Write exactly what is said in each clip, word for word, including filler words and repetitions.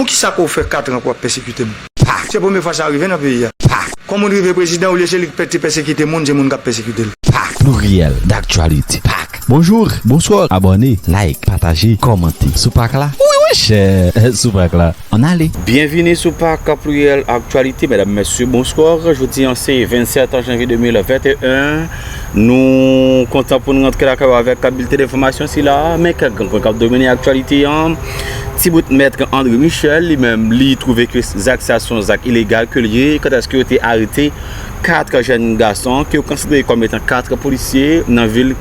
Poukisa ke w fè kat an ke w ap pèsekite m? Pak. Se premye fwa sa rive nan peyi a. Pak. Kon moun rive prezidan, olye se li k pè-, te pèsekite moun, se moun k ap pèsekite l. Pak. Pluriel d'actualité. Pak. Bonjour, bonsoir, abòne, like, pataje, kòmante. Sou Pak la? Wi, wi, chè. Sou Pak la. Ann ale. Byenvini sou Pak Pluriel Aktyalite, medam, mesye, bonswa. Jodi a se vennsèt janvye de mil venteyen. Nou kontan pou n rantre lakay ou avèk bilte de enfòmasyon sila, men kèk gran pwen k ap domine aktyalite an. Ti bout, Mèt André Michel, li menm, li twouve ke zak sa se yon zak ilegal ke l ye, kantèske yo te arete kat jèn gason ke yo konsidere kòm etan kat polisye nan vil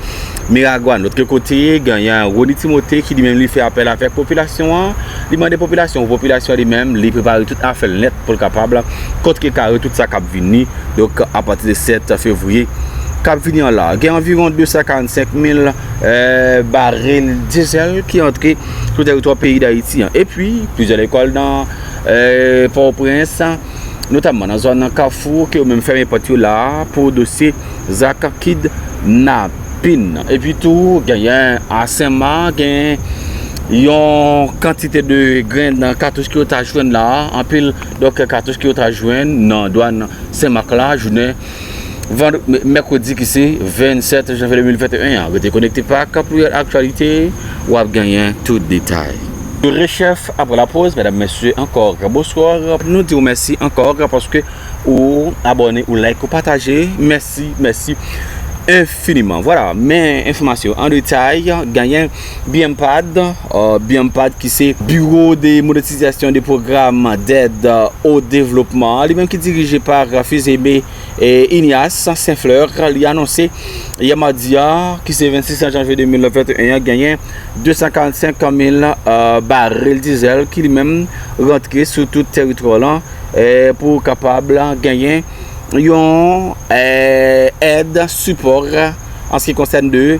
Miragwàn. Lòt kote, genyen Rony Timothée ki li menm li fè apèl avèk popilasyon an. Li mande popilasyon, popilasyon li menm, li prepare tout afè l nèt pou l kapab kontre kare tout sa k ap vini. Donk, apati de sèt fevriye k ap vini an la, gen anviwon de san karannsenk mil, eh, barèl dizèl ki antre sou tèritwa peyi Dayiti an. Epi, plizyè lekòl nan, eh, Pòtoprens, notamman nan zòn nan Kafou, ke yo menm fèmen pòt yo la pou dosye zak kidnapin. Epi tou, genyen a Senmak, gen yon kantite de grenn katouch ke yo ta jwenn la, anpil, donk, katouch ke yo ta jwenn nan dwàn Senmak la, jounen vann-, mè-, mèkredi ki se vennsèt janvye de mil venteyen an. Rete konekte Pak Pluriel Aktyalite, w ap genyen tout detay. Rechèf apre lapoz, medam, mesye, ankò, bonswa. Nou di w mèsi ankò paske ou abòne, ou like, ou pataje. Mèsi, mèsi enfiniman. Vwala, men enfòmasyon an detay, genyen BIMPAD, euh, BIMPAD ki se Bureau de Monétisation des Programmes d'Aide au Développement, li menm ki dirije pa Fils Aimé e Ignace Saint-Fleur, li anonse yè madi a, ki se vennsis janvye de mil venteyen an, genyen de san karannsenk mil, euh, barèl dizèl ki li menm rantre sou tout tèritwa lan, eh, pou kapab genyen yon, eh, èd, sipò an se ki konsène de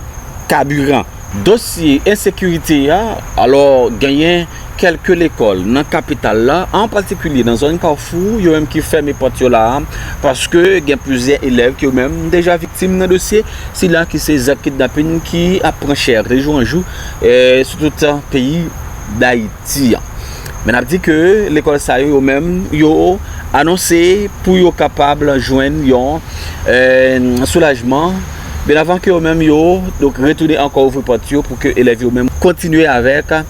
kabiran. Dosye ensekirite a, alò, genyen kèlke lekòl nan kapital la, an patikilye nan zòn Kafou, yo menm ki fèmen pòt yo la, paske gen plizyè elèv ki yo menm deja viktim nan dosye sila ki se zak kidnapin ki ap pran chè de jou an jou, eh, sou tout peyi Dayiti an. Men n ap di ke lekòl sa yo, yo menm, yo anonse pou yo kapab jwenn yon, eh, soulajman, byen avan ke yo menm yo, donk, retounen ankò ouvri pòt yo pou ke elèv yo menm kontinye avèk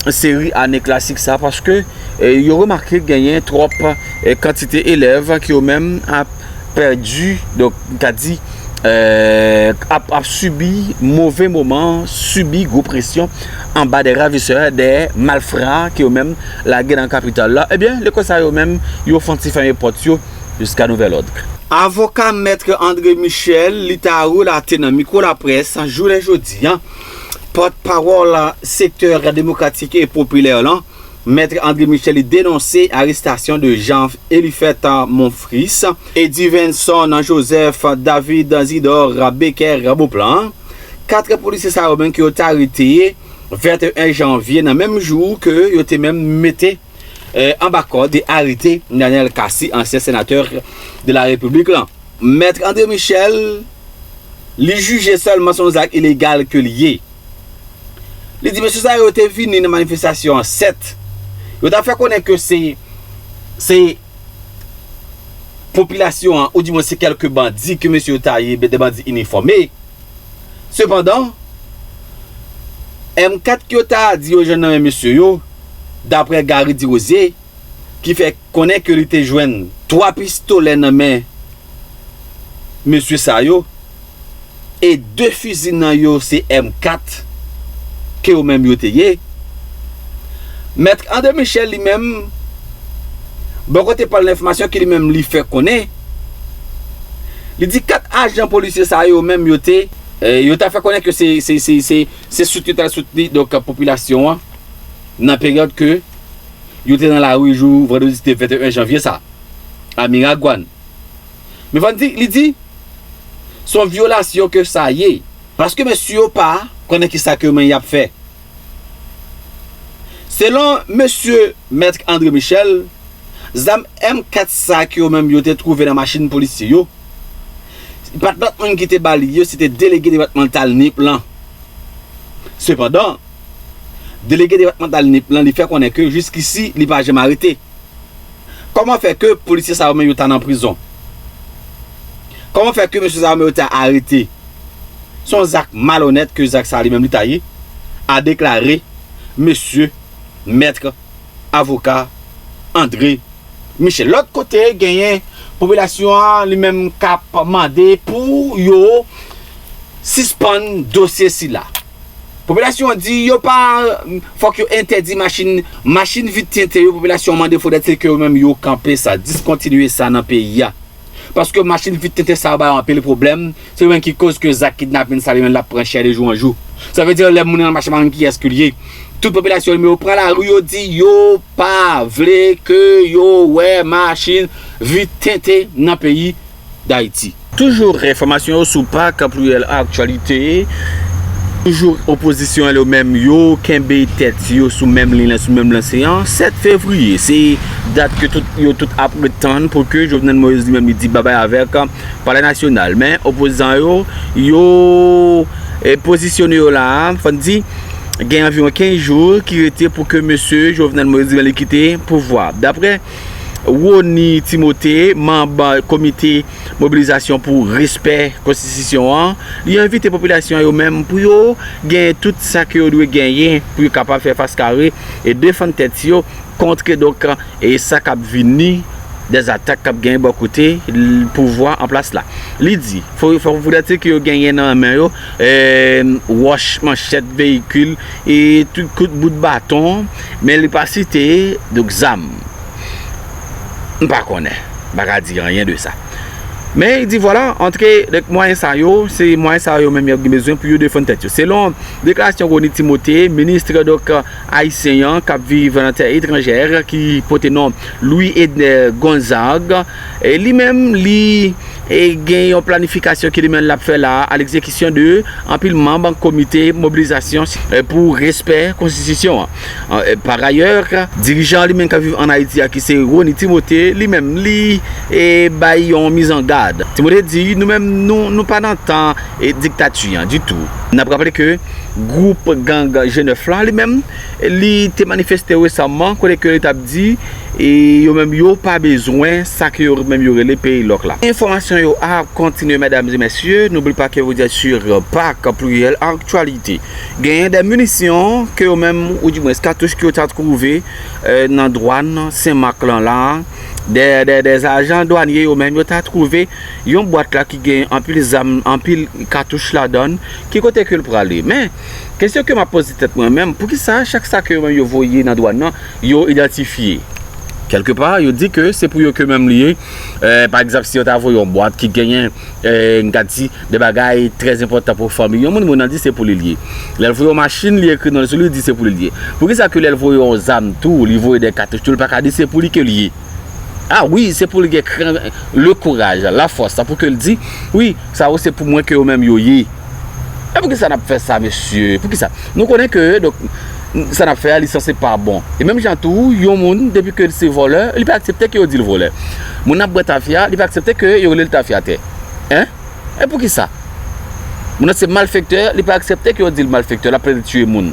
seri ane klasik sa, paske, eh, yo remake genyen twòp, eh, kantite elèv ki yo menm ap pèdi, donk, m ka di, eh, ap, ap sibi move moman, sibi gwo presyon anba de ravisè, de malfra ke yo menm lage nan kapital la. Ebyen, lekòl sa yo menm, yo fè yon ti fèmen pòt yo jiska nouvèl òd. Avoka Mèt André Michel, li ta relate nan mikwo laprès jounen jodi a, pòtpawòl sektè demokratik e popilè lan, Mèt André Michel, li denonse arestasyon de Jean Elifèt Monfris, Edivenson Joseph, David Zidor, Becker Beauplan. Kat polisye sa yo menm ke yo te arete venteyen janvye, nan menm jou ke yo te menm mete, eh, anba kòd e arete Daniel Cassy, ansyen senatè de la Repiblik lan. Mèt André Michel, li jije sèlman se yon zak ilegal ke li ye. Li di mesye sa yo te vini nan manifestasyon an sèt. Yo ta fè konnen ke se, se popilasyon an, oudimwen se kèlke bandi ke mesye yo ta ye, de bandi inifòme. Sepandan, M kat ke yo ta di yo jwenn nan men mesye yo, daprè Gary Dirosier, ki fè konnen ke li te jwenn twa pistolè nan men mesye sa yo, e de fizi nan yo se M kat ke yo menm yo te ye. Mèt André Michel li menm, bò kote pa l nan enfòmasyon ke li menm li fè konnen, li di kat ajan polisye sa yo menm yo te, eh, yo ta fè konnen ke se, se, se, se, se soutni, yo ta soutni, donk, popilasyon an nan peryòd ke yo te nan lari jou vandredi te venteyen janvye sa, a Miragwàn. Men fò n di, li di, se yon vyolasyon ke sa ye, paske mesye yo pa konnen kisa ke yo menm y ap fè. Selon mesye Mèt André Michel, zam M kat sa ke yo menm yo te twouve nan machin polisye yo, pa t lòt moun ki te ba li yo, se te delege depatmantal Nip lan. Sepandan, Delege depatmantal Nip lan, li fè konnen ke jiskisi, li pa janm arete. Kòman fè ke polisye sa yo menm yo ta nan prizon? Kòman fè ke mesye sa yo menm yo ta arete? Se yon zak malonèt ke zak sa li menm li ta ye, a deklare mesye mèt avoka André Michel. Lòt kote, genyen popilasyon an li menm k ap mande pou yo sispann dosye sila. Popilasyon an di yo pa, fòk yo entèdi machin, machin vit tenten yo, popilasyon an mande fodèt se ke yo menm yo kanpe sa, diskontinye sa nan peyi a. Paske machin vit tenten sa yo bay anpil pwoblèm, se yo menm ki koz ke zak kidnapin sa li menm l ap pran chè de jou an jou. Sa vle di lè moun nan mache pa konn kiyès ke l ye. Tout popilasyon yo pran lari, yo di yo pa vle ke yo wè machin vit tenten nan peyi Dayiti. Toujou enfòmasyon yo sou Pak Pluriel Aktyalite. Toujou opozisyon an yo menm yo kenbe tèt yo sou menm liy lan, sou menm lanse an. Sèt fevriye, se dat ke tout, yo tout ap ret tann pou ke Jovenel Moïse li menm li di babay avèk Palè Nasyonal. Men opozan yo, yo e, pozisyone yo la a, fò n di, gen anviwon kenz jou ki rete pou ke mesye Jovenel Moïse li menm li kite pouvwa. Daprè Rony Timothée, manb komite mobilizasyon pou respè konstitisyon an, li envite popilasyon an yo menm pou yo gen tout sa ke yo dwe genyen pou yo kapab fè fas kare e defann tèt yo kont, donk, e sa k ap vini, dèzatak k ap genyen bò kote l-, pouvwa an plas la. Li di, fò, fò, fodèt ke yo genyen nan men yo, e, wòch, manchèt, veyikil, e tout kout bout baton, men li pa site, donk, zam. M pa konnen. M pa ka di anyen de sa. Men li di, vwala, antre, donk, mwayen sa yo, se mwayen sa yo menm y ap gen bezwen pou yo defann tèt yo. Selon deklarasyon Rony Timothée, minis, donk, ayisyen an k ap viv nan tè etranjè ki pote non Louis Edner Gonzague, e li menm, li, e, gen yon planifikasyon ke li menm l ap fè la a, à l'exécution de anpil manb komite mobilizasyon, e, pou respè konstitisyon an. An, e, pa dayè, dirijan li menm k ap viv ann Ayiti a, ki se Rony Timothée, li menm, li, e, bay yon mizangad. Timothée di, nou menm, nou, nou pa nan tan, e, diktati an ditou. N ap raple ke gwoup gang G nèf la, li menm, li te manifeste resaman, kote ke li t ap di, e, yo menm yo pa bezwen sa ke yo menm yo rele peyi lòk la. Enfòmasyon yo ap kontinye, medam e mesye. N'oublie pas que vous êtes sur Pak Pluriel Aktyalite. Genyen de minisyon ke yo menm, ou dimwens katouch ke yo ta twouve, e, nan dwàn Senmak lan la, de, de, de ajan dwanye yo menm, yo ta twouve yon bwat la ki gen anpil zam, anpil katouch ladan l, ki kote ke l prale. Men, kesyon ke m ap poze tèt mwen menm, poukisa chak sa ke yo menm yo voye nan dwàn nan, yo idantifye? Kèlkepa, yo di ke se pou yo ke menm li ye. E, pa egzanp, si yo ta voye yon bwat ki genyen, e, n ka di, de bagay trè enpòtan pou fanmi yon moun, moun nan di se pou li l ye. Lè l voye yon machin, li ekri non l sou li, li di se pou li l ye. Poukisa ke lè l voye yon zam tou, li voye de katouch tou, li pa ka di se pou li ke l ye? A wi, se pou li gen kran, le kouraj, lafòs pou ke l di, wi, sa yo se pou mwen ke yo menm yo ye. E poukisa n ap fè sa, mesye? Poukisa? Nou konnen ke, donk, sa n ap fè a, li sanse pa bon. E menm jan tou, yon moun, depi ke l se vòlè, li pa aksepte ke yo di l vòlè. Moun ap bwè tafya, li pa aksepte ke yo rele l tafyatè. Hein? E poukisa? Moun nan se malfektè, li pa aksepte ke yo di l malfektè, l ap plede tiye moun.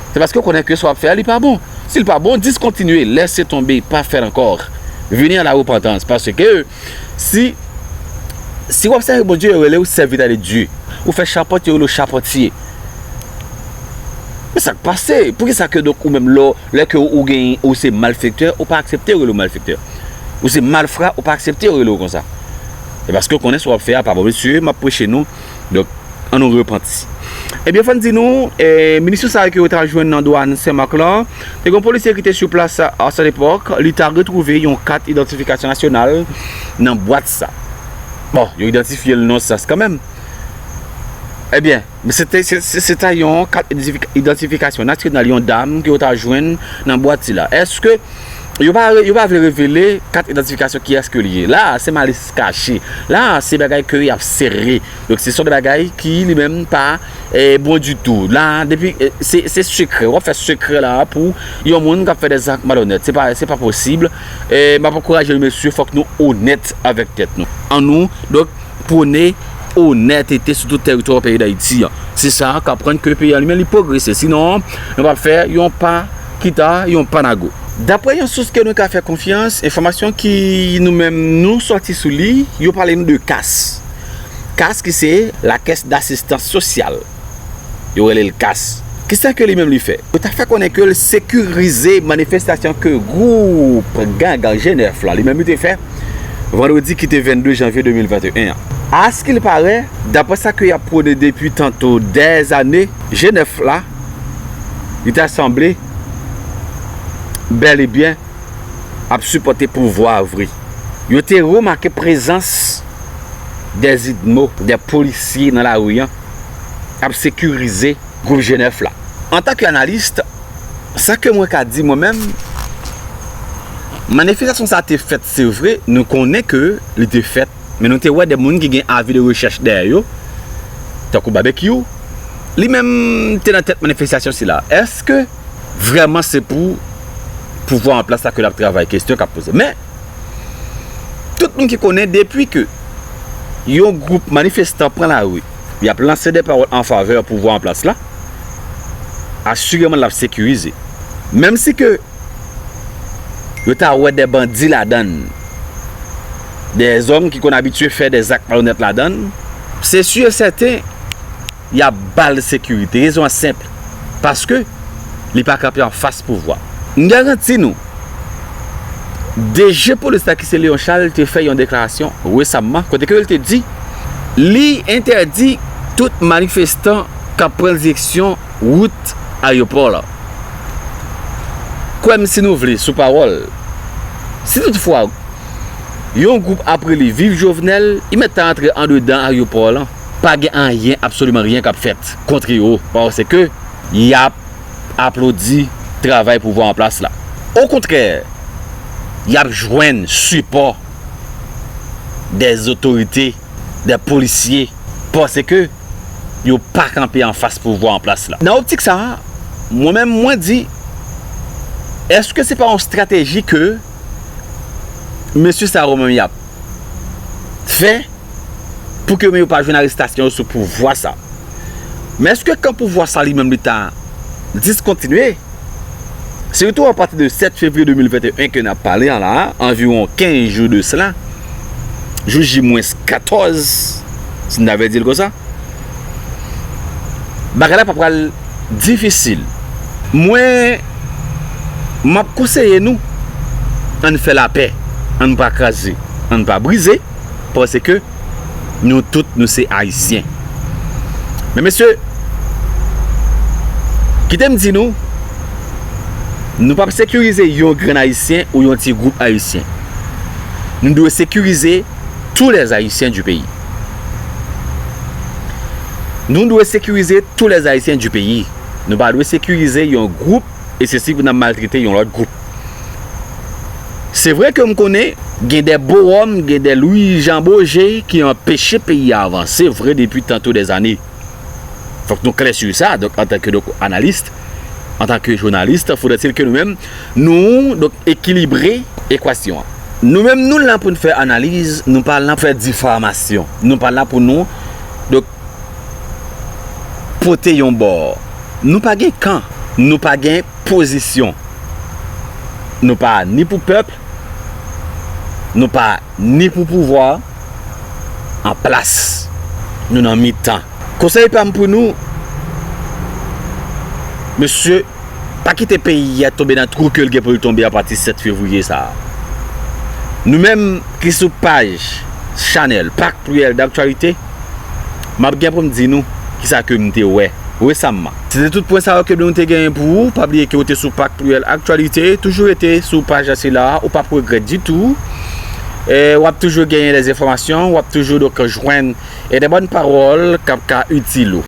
Se paske yo konnen ke sa w ap fè a, li pa bon. Si l pa bon, diskontinye, laisse tomber, pa fè l ankò. Vini à la repentance, paske si, si w ap sèvi Bondye, yo rele w serviteur de Dieu. Ou fè chapant, yo rele w chapantye. Men sa k pase? Poukisa ke donk ou menm lè, lè ke ou gen, ou se malfektè, ou pa aksepte yo rele w malfektè? Ou se malfra, ou pa aksepte yo rele w konsa? E paske w konnen sa w ap fè a pa bon. Mesye, m ap preche nou. Donk, ann nou repanti. Ebyen, fò n di nou, e, minisyon sa yo ke yo ta jwenn nan dwàn Senmak lan, te gen yon polisye ki te sou plas a, à cette époque, li ta retwouve yon kat idantifikasyon nasyonal nan bwat sa. Bon, yo idantifye l nan sans kanmenm. Ebyen, men se te, se, se, se ta yon kat idantifika-, idantifikasyon nasyonal, yon dam ke yo ta jwenn nan bwat sila. Èske yo pa re-, yo pa vle revele kat idantifikasyon kiyès ke li ye? La a, se malis kache. La a, se bagay ke y ap sere. Donk, se son de bagay ki, li menm, pa, e, bon ditou. La a, depi, e, se, se sekrè. W ap fè sekrè la a pou yon moun k ap fè de zak malonèt. Se pa, se pa posib. E, m ap ankouraje nou, mesye, fòk nou onèt avèk tèt nou. An nou, donk, pwone onètete sou tout tèritwa peyi Dayiti an. Se sa k ap rann ke peyi a li menm li pwogrese. Sinon, nou p ap fè yon pa kita, yon pa nago. Daprè yon sous ke nou ka fè konfyans, enfòmasyon ki nou menm nou sòti sou li, yo pale nou de kas. Kas ki se la Caisse d'Assistance Sociale. Yo rele l kas. Kisa ke li menm li fè? Yo ta fè konnen ke l sekirize manifestasyon ke gwoup gang G nèf la li menm li te fè vandredi ki te vennde janvye de mil venteyen an. Askilpare, daprè sa ke y ap pwone depi tanto dèzane, G nèf la, li ta sanble bèl e byen ap sipòte pouvwa a vre. Yo te remake prezans dè zidmo, dè polisye nan lari an ap sekirize gwoup G nèf la. Antanke analis, sa ke mwen ka di mwen menm, manifestasyon sa te fèt, se vre, nou konnen ke li te fèt, men nou te wè de moun ki gen avi de rechèch dèyè yo, tankou Babekyou, li menm te nan tèt manifestasyon sila. Èske vrèman se pou pouvwa an plas la ke l ap travay? Kesyon k ap poze. Men, tout moun ki konnen depi ke yon gwoup manifestan pran lari, y ap lanse de pawòl an favè pouvwa an plas la, asireman l ap sekirize. Menm si ke yo ta wè de bandi ladan l, de zòm ki konn abitye fè de zak malonèt ladan l, se si e sèten, y ap ba l sekirite. Rezon an senp, paske li pa kanpe anfas pouvwa. M garanti nou, D G polis la ki se Léon Charles te fè yon deklarasyon resamman, kote ke l te di, li entèdi tout manifestan k ap pran direksyon wout ayewopò la. Kwè m si nou vle, sou pawòl, si toutfwa yon gwoup ap rele Viv Jovenel, li mèt ta antre andedan ayewopò lan, pa gen anyen, absoliman ryen k ap fèt kont yo, paske y ap aplodi travay pouvwa an plas la. Okontrè, y ap jwenn sipò dè zotorite, dè polisye, paske yo pa kanpe anfas pouvwa an plas la. Nan optik sa a, mwen menm, mwen di, èske se pa yon estrateji ke mesye sa yo menm y ap fè pou ke yo pa jwenn arestasyon yo sou pouvwa sa? Men èske kan pouvwa sa li menm li ta diskontinye? Siritou apati de sèt fevriye de mil venteyen ke n ap pale an la a, anviwon kenz jou de sela, jou J mwens katòz, si n ta vle di l konsa, bagay la pa pral difisil. Mwen, m ap konseye nou, ann fè lapè, ann pa kraze, ann pa brize, paske nou tout, nou se Ayisyen. Men mesye, kite m di nou, nou p ap sekirize yon grenn Ayisyen ou yon ti gwoup Ayisyen. Nou dwe sekirize tous les Haïtiens du pays. Nou dwe sekirize tous les Haïtiens du pays. Nou pa dwe sekirize yon gwoup e se si pou n ap maltrete yon lòt gwoup. Se vre ke m konnen gen de bowòm, gen de Louis Jean Beaugé ki anpeche peyi a avanse vre depi tanto dèzane. Fòk nou klè sou sa. Donk, antanke, donk, analis, antanke jounalis, fodretil ke nou menm, nou, donk, ekilibre ekwasyon an. Nou menm, nou la pou n fè analiz, nou pa la pou fè difamasyon. Nou pa la pou nou, donk, pote yon bò. Nou pa gen kan, nou pa gen pozisyon. Nou pa ni pou pèp, nou pa ni pou pouvwa an plas. Nou nan mitan. Konsèy pa m pou nou, mesye, pa kite peyi a tonbe nan twou ke l gen pou l tonbe apati sèt fevriye sa a. Nou menm ki sou paj chanèl Pak Pluriel d'Actualité, m ap gen pou m di nou kisa ke m te wè resamman. Se te tout pwen sa yo ke nou te genyen pou ou. Pa bliye ke w te sou Pak Pluriel Actualité. Toujou rete sou paj sila a, ou p ap regrèt ditou. E w ap toujou genyen lèzenfòmasyon, w ap toujou, donk, jwenn e de bòn pawòl k ap ka itil ou.